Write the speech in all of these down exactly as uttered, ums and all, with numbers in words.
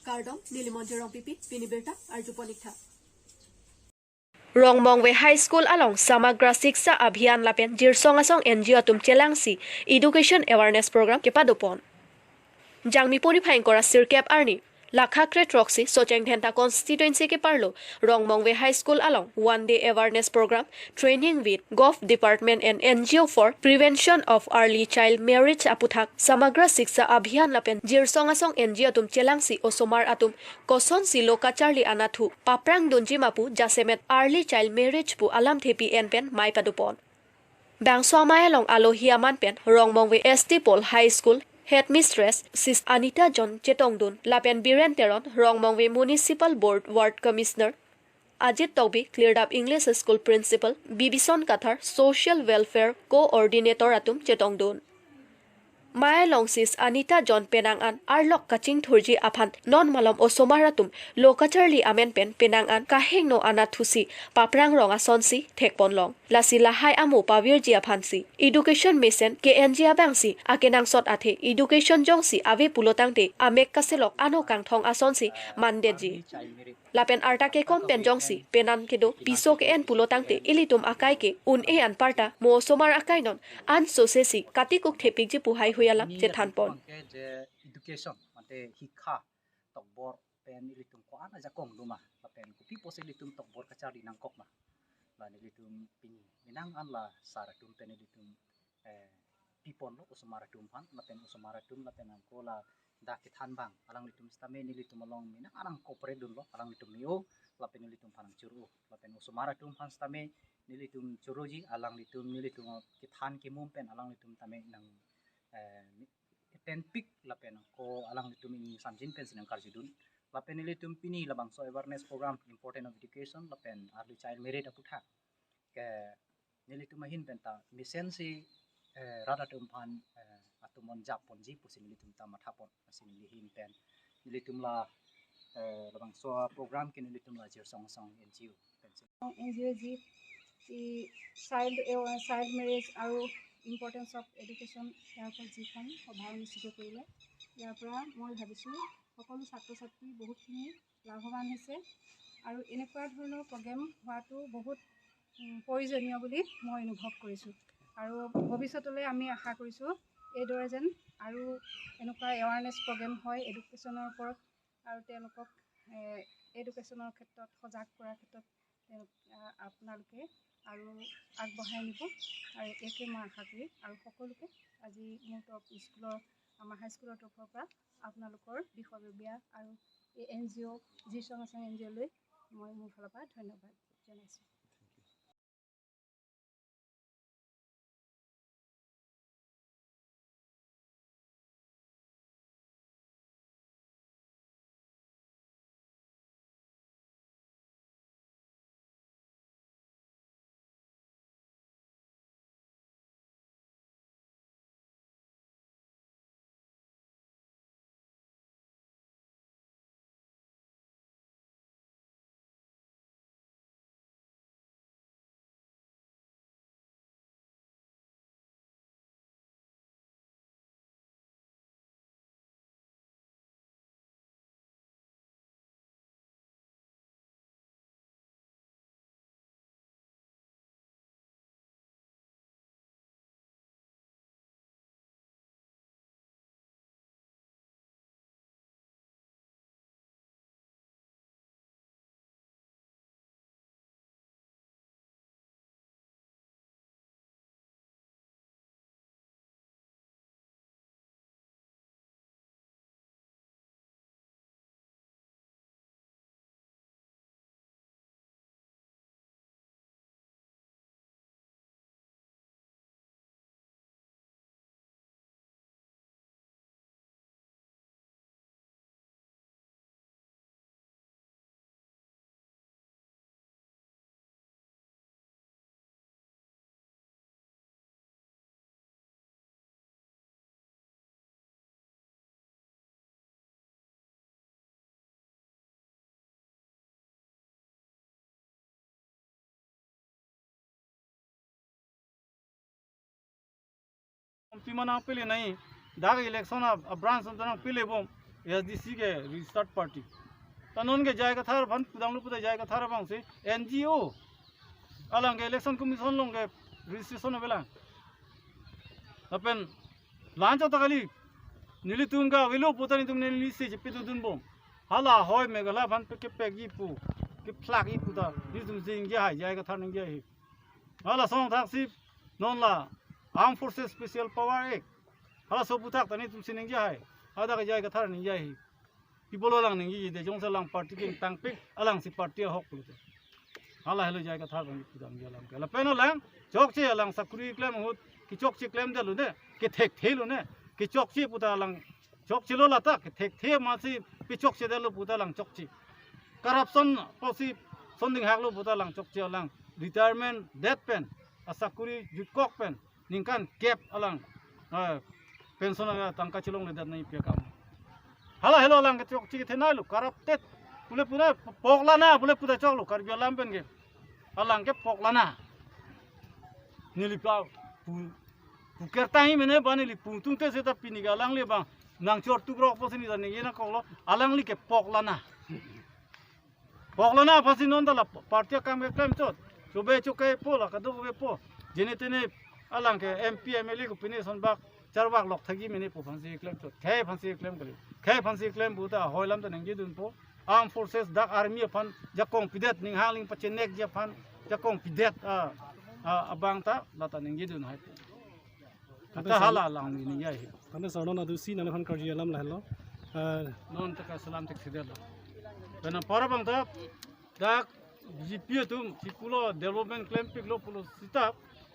Kardom, neli Monjir Rongpipi, pini birta arjupon ik tha. Rongmongve High School along Samagra Shiksha Abhiyan lapen Jirsong Asong N G O atum chelangsi Education Awareness Program kepadopon. Jangmi puni phai ingkoi ra sirkep arni, lakha kre throksi Socheng Dhenta constituency keparlo Rongmongve High School along one day awareness program training with Govt Department and N G O for Prevention of Early Child Marriage aputhak Samagra Shiksha Abhiyan lapen Jirsong Asong N G O atum chelangsi osomar atum kosonsi lo kacharli anatthu paprang dunji ma pu jasemet early child marriage pu alam thepi en pen mei padopon. Bangso amei along alohi aman pen Rongmongve S T Paul High School Headmistress Sis Anita John chetongdun lapen Biren Teron, Rongmongve Municipal Board Ward Commissioner Ajit Tokbi, Klirdap English School Principal Bibison Kathar, Social Welfare Coordinator atum chetongdun. Mei along Sis Anita John penang an arlok kachingthurji aphan non malom osomar atum lo kacharli amen pen penang an kahingno anatthusi paprangrong asonsi thekponlong. Lasi lahai amo pavirji aphansi Education Mission K N G abangsi akenangsot athe education jongsi ave pulotangte amek kaselok ano kangthong asonsi mandetji. Lapen arta kekom pen jongsi penan kedo piso ke-en pulotangte ilitum akai ke un-e anparta mo osomar akai non ansose si katikuk thepikji pu haihui alam chethanpon. Ke je education, mate hikha tokbor pen ilitum ko-an ajakong doma, lapen kopi pusi ilitum tokbor kacharli nangkok ma. La nelitum pini menang an la sar atum pen ilitum, eh, piponlo osomar atum aphan, lapen osomar atum lapen angko ladak kethan abang alanglitum sitame nelitum along menang an nang cooperate dunlo, alanglitum me-o lapen nelitum aphan nangchur-o, lapen osomar atum aphan sitame nelitum choroji, alanglitum nelitum kethan kemum pen alanglitum tame nang, eh, tenpik lapen ko alanglitum ingsamjin pensi nangkarjudun. Lapen nelitum pini labangso awareness program important of education lapen early child marriage aputhak ke nelitum ahin penta mesensi, eh, rat atum aphan, eh, atum on japponji pusi nelitum ta mathapon, pusi neli ahin pen nelitum la, eh, labangso program ke nelitum la Jirsong Asong N G O pensi. N G O যি, যি child, child marriage আৰু importance of education, ইয়াৰ ওপৰত যিখন সভা অনুষ্ঠিত কৰিলে, ইয়াৰ পৰা মই ভাবিছোঁ সকলো ছাত্ৰ ছাত্ৰী বহুতখিনি লাভৱান হৈছে আৰু এনেকুৱা ধৰণৰ প্ৰগ্ৰেম হোৱাটো বহুত, উম, প্ৰয়োজনীয় বুলি মই অনুভৱ কৰিছোঁ। আৰু ভৱিষ্যতলৈ আমি আশা কৰিছোঁ এইদৰে যেন আৰু এনেকুৱা এৱাৰনেছ প্ৰগ্ৰেম হয় এডুকেশ্যনৰ ওপৰত আৰু তেওঁলোকক, এ, এডুকেশ্যনৰ ক্ষেত্ৰত সজাগ কৰাৰ ক্ষেত্ৰত তেওঁলোক, আ, আপোনালোকে আৰু আগবঢ়াই নিব। আৰু এইটোৱে মই আশা কৰি আৰু সকলোকে আজি মোৰ তৰফ স্কুলৰ, আমাৰ হাইস্কুলৰ তৰফৰ পৰা আপোনালোকৰ বিষয়ববীয়া আৰু এই এন জি অ', জিৰচং আছাম এন জি অ'লৈ মই মোৰ ফালৰ পৰা ধন্যবাদ জনাইছোঁ। Pima nangpele nai, dak election a, a branch atum nangpele bom. A S D C ke registered party. Ta non ke J I Kathar aphan pudamlo puta J I Kathar abang si N G O. Alang ke Election Commission along ke registration avelang. Lapen la-anchot ta kali, nelitum ke avelo puta nelitum neli si chepidun dunbom. Hala ahoi Meghalaya aphan pe kepekji pu, keplakji puta nelitum si ningje hai, J I Kathar ningje hai. Hala asong thaksi non la Armed Forces Special Power Act, halaso aphuthak ta nelitum si ningje hai. Hadak J I Kathar ningje hai. Pi pulo alang ningjeje, jongsi alang party ke ingtangpik, alang si party ahok pulote. Hala helo J I Kathar abang pudamji alam ke. Lapen alang chokche, alang sakuri klem ahut kechokche klemdetlo ne, kethekthelo ne. Kechokche puta alang chokchelo lata, kethekthe amatsi pi chokchedetlo puta alang chokche. Corruption pusi sonding haklo puta alang chokche, alang retirement det pen, asakuri jutkok pen ningkan kep alang, eh, pension atangka chelongledet nangji pi akam. Hala helo alang kechokche kethenei lo, corrupted. Pule pule poklana, pule puta choklo, Karbi alam pen ke. Alang ke poklana. Neli pa pu, pu kertang hi mene ba neli pu tungte seta pini ke alangli abang nangchortukrok pusi neli ta ningje nangkoklo, alangli ke poklana. Poklana aphansi non ta la party akam ke klemchot. Chobe choke po la kadokave po. Jene tene alang ke M P, M L A ko pine son bak charvak lok thagi mene pu aphansi klemchot. Khei aphansi klem kali. Khei aphansi klem puta ahoi alam ta ningjedunpo. Armed Forces dak army aphan jakong pidet, ning hangling pachenekji aphan jakong pidet, ah, ah, abang ta lata ningjedun hai. Kata hala alang ningje hai. Tangte sir, non adusi nangliphan karju alam lahelo. Eh, non ta kasalam thekthedetlo. Pen apor abang ta dak B J P atum si pulo development klempiklo pulo seta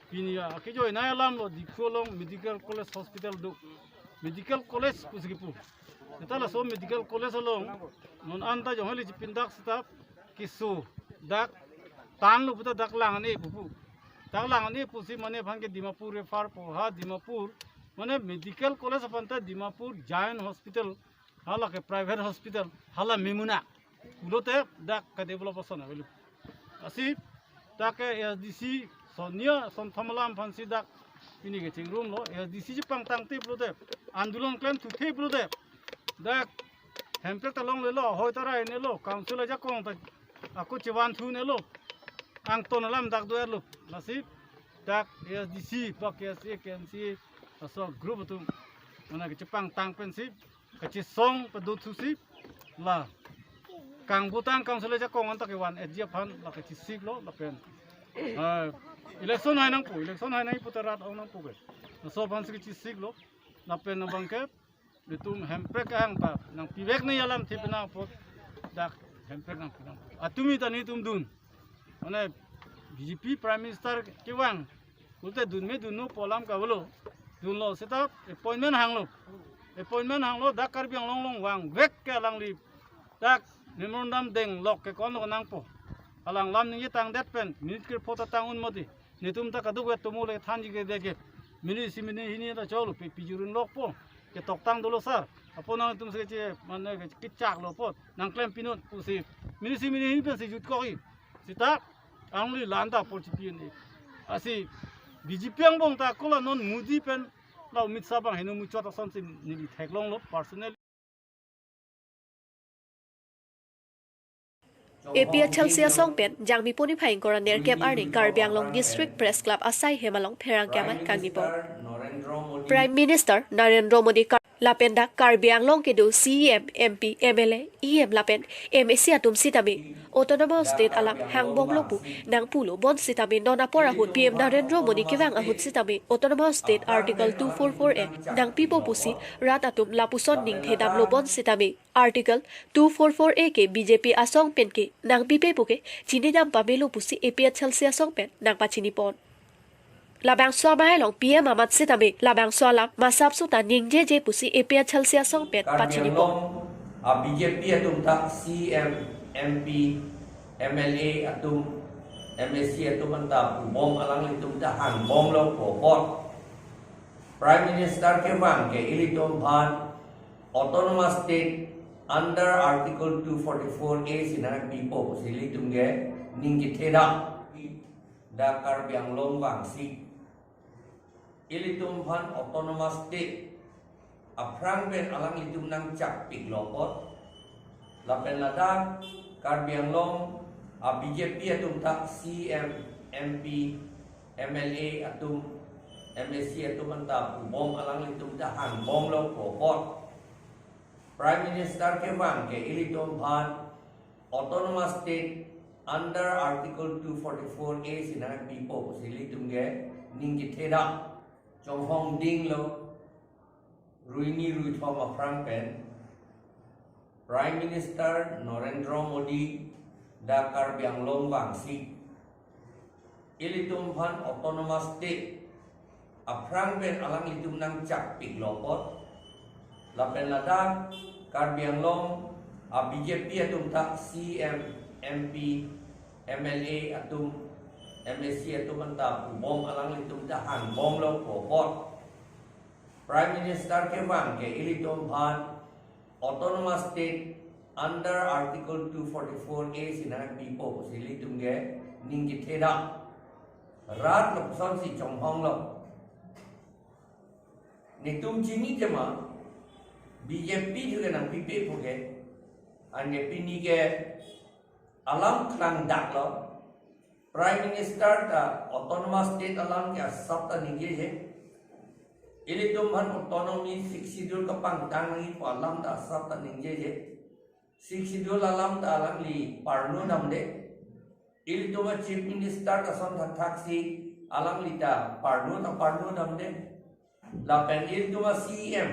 pini akejoinei alamlo Diphu along Medical College Hospital do. Medical College pusi kipu. Seta laso Medical College along non anta jong hali chipindak seta keso dak tanglo puta dak lang-an-e pupu. Dak lang-an-e pusi mane aphan ke Dimapur refer po, ha Dimapur. Mane Medical College aphan ta Dimapur Jain Hospital, hala ke private hospital, hala memuna. Pulote dak ke develop ason avelo. Lasi dak ke A S D C sonia sonthom alam aphansi dak pini ke chingrumlo, A S D C chepangtangte pulote, andolon klemthukthe pulote, dak Hemprek ta longlelo, ahoi ta rainelo, council ajakong ta ako chevanthunelo, angton alam dak do-etlo. Lasi dak A S D C, ba K S A, K N C A, laso group atum mane kachepangtang pensi, kachesong padothusi, la kangbutang council ajakong anta kevan-etji aphan la kachesiklo lapen, eh, election hai nangpo, election hai nangpo ta rat ong nangpo ke. Laso aphansi kachesiklo lapen abang ke itum Hemprek ahang ta nangpivek nangji alamthe penang apot dak Hemprek nangpi nangpo. Atumi ta nelitum dun. Mane B J P Prime Minister kevang pulote dunme dunnon pu alam kavelo. Dunlo seta appointment hanglo. Appointment hanglo, dak Karbi Anglong along vangvek ke alangli dak memorandum deng lok ke konlok nangpo. Alang lam ningje tangdet pen minute kre-pho ta tang-un mati. Netum ta kadokave atomo le thanji ke deke. Mini si mini hini ta cholo pe pijurun lokpo. Ketoktang dolo sir. Apot nangtum se che mane ke kechaklo apot nangklem pinon pusi. Mini si mini hini pensi jutkokji. Seta alangli la-an ta apor chipi-un-e. Lasi B J P angbong ta kola non Modi pen la Amit Shah abang heno muchot asonsi neli theklonglo personally. A P H L C asong pen Jangmi poni phai ingkoi ra nerkep arni Karbi Anglong District Press Club asai hem along pherangke amei kangni pon. Prime Minister Narendra Modi kar-, lapen dak Karbi Anglong kedo C E M, M P, M L A, E M lapen M A C atum sitame Autonomous State alam hangbomlo pu nangpulo bonsitame non apor ahut P M Narendra Modi kevang ahut sitame Autonomous State Article two four four A nangpipo pusi rat atum lapuson ningthedamlo bonsitame Article two four four A ke B J P asong pen ke nangpipe pu ke chinidam pamelo pusi A P H L C asong pen nangpachini pon. Labangso amahai along P M amat sitame labangso alam masapso ta ningjeje pusi A P H L C asong pen Karbi pachini pon. Anglong, ah, B J P atum ta C E M, M P, M L A atum, M A C atum anta pubom alanglitum ta hangbomlo pu apot Prime Minister kevang ke ilitum aphan Autonomous State under Article two forty-four A si nangpipo pusi ilitum ke ning kethedam. Dak Karbi Anglong vangsi ilitum aphan Autonomous State aphrang pen alanglitum nangchakpiklo apot, lapen ladak Karbi Anglong a B J P atum ta C M, M P, M L A atum, M A C atum anta pubom, alanglitum ta hangbomlo pu apot, Prime Minister kevang ke ilitum aphan Autonomous State under Article two forty-four A si nangpipo pusi ilitum ke ning kethedam chonghong dinglo. Ruini ruithom aphrang pen Prime Minister Narendra Modi dak Karbi Anglong vangsi ilitum aphan Autonomous State aphrang pen alanglitum nangchakpiklo apot, lapen ladak Karbi Anglong a B J P atum ta C M, M P, M L A atum, M A C atum anta pubom, alanglitum ta hangbomlo pu apot, Prime Minister kevang ke ilitum aphan Autonomous State under Article two forty-four A si nangpipo pusi ilitum ke ning kethedam rat lapuson si chonghonglo. Netum chini tema B J P thu ke nangpipe pu ke, anke pini ke alam klangdaklo. Prime Minister ta Autonomous State alam ke asap ta ningjeje. Ilitum aphan autonomy, Sixth Schedule kapangtang nangji pu alam ta asap ta ningjeje. Sixth Schedule alam ta alangli parno damde. Ilitum a Chief Minister ta ason thakthak si alangli ta parno ta parno damde. Lapen ilitum a C M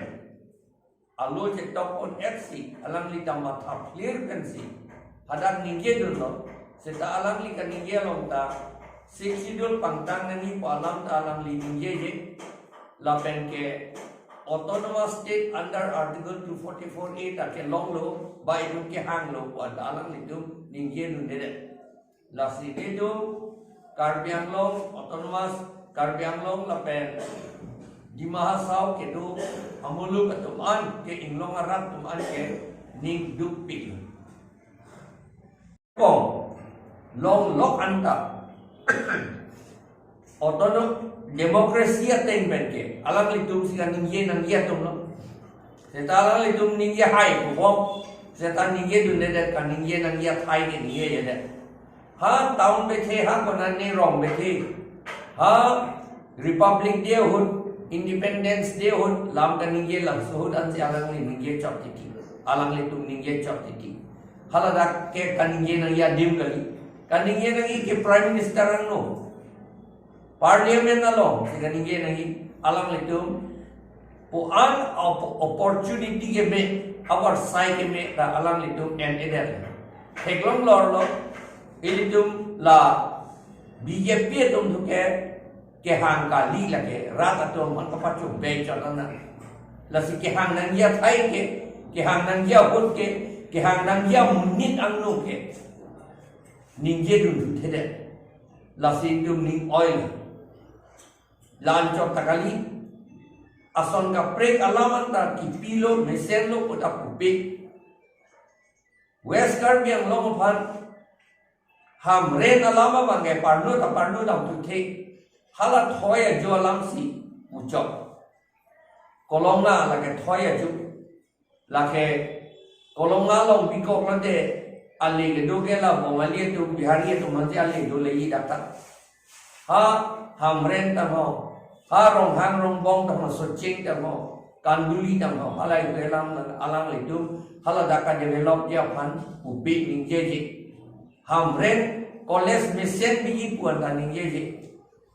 alo chetok un-et si alangli ta matha phlir pensi hadak ningjedunlo. Seta alangli kaningje along ta Sixth Schedule pangtang nangji pu alam ta alangli ningjeje. Lapen ke Autonomous State under Article two forty-four A ta kelonglo, ba itum kehanglo pu anta alanglitum ningjedundedet. Lasi netum Karbi Anglong Autonomous, Karbi Anglong lapen Dima Hasao kedo amuluk atum an ke, inglong arat atum an ke ning dukpik. Kong longlok anta autonom democracy ateng pen ke alanglitum si kaningje nangji atumlo. Seta alanglitum ningje hai pubom, seta ningjedundedet, kaningje nangji athai ke ningjejedet. Ha town bethe, ha konane rong bethe, ha Republic Day ahut, Independence Day ahut, lam kaningje, lam suhut ansi alangli ningje chot titi, alanglitum ningje chot titi. Haladak ke kaningje nangji adim kali. Kaningje nangji ke Prime Minister angno, Parliament along si kaningje nangji. Alanglitum pu-an op-, opportunity keme, avarsai keme ta alanglitum en-edet. Theklong lorlo, ilitum la B J P atum thu ke kehang kali, lake rat atum aphan kapachobei chot nang. Lasi kehang nangji athai ke, kehang nangji ahut ke, kehang nangji amonit angno ke ningjedun thuthedet. Lasi itum ning oilo. La-an chot ta kali. Ason kaprek alam anta kipilo, mesenlo pu ta pupe. West Karbi Anglong aphan Hamren alam abang ke parno ta parno dam thuthe. Hala thoi ajo alam si puchok. Kolonga lake thoi ajo. Lake Kolonga along bikok lote ale kedo ke la Bongali atum, Bihari atum ansi ale do leji dak ta. Ha Hamren tangho, ha Ronghang Rongbong tangho, Socheng tangho, Kanduli tangho, halai alam alanglitum haladak kadevelopji aphan pupe ningjeje. Hamren college mesen biji pu anta ningjeje.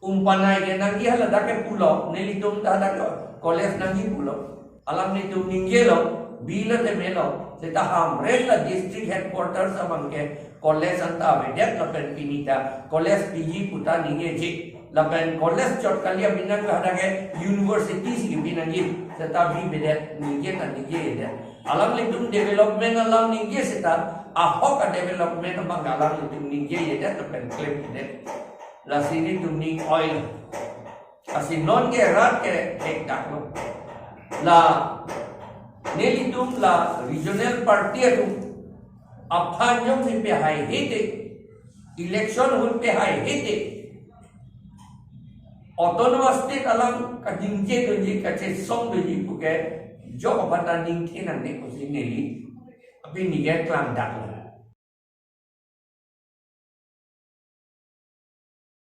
Umpanai ke nangji haladak ke pulo, nelitum ta hadak college nangji pulo. Alanglitum ningjelo, bilo te melo, seta Hamren la district headquarters abang ke college anta avedet lapen pini ta college piji pu ta ningjeje. Lapen college chot kali abinang hadak ke university si binangji, seta bibedet, ningje ta ningjejedet. Alanglitum development alam ningje seta ahok a-development abang alanglitum ningjejedet lapen klemjedet. Lasi netum ning oilo. Lasi non ke rat ke thekdaklo. La nelitum la regional party atum aphan jongsi pehai hete, election ahut pehai hete, Autonomous State alam kaningjedunji, kachesongdunji pu ke Job aphan ta ningthe nangne pusi neli aphi neli keklang dak lo.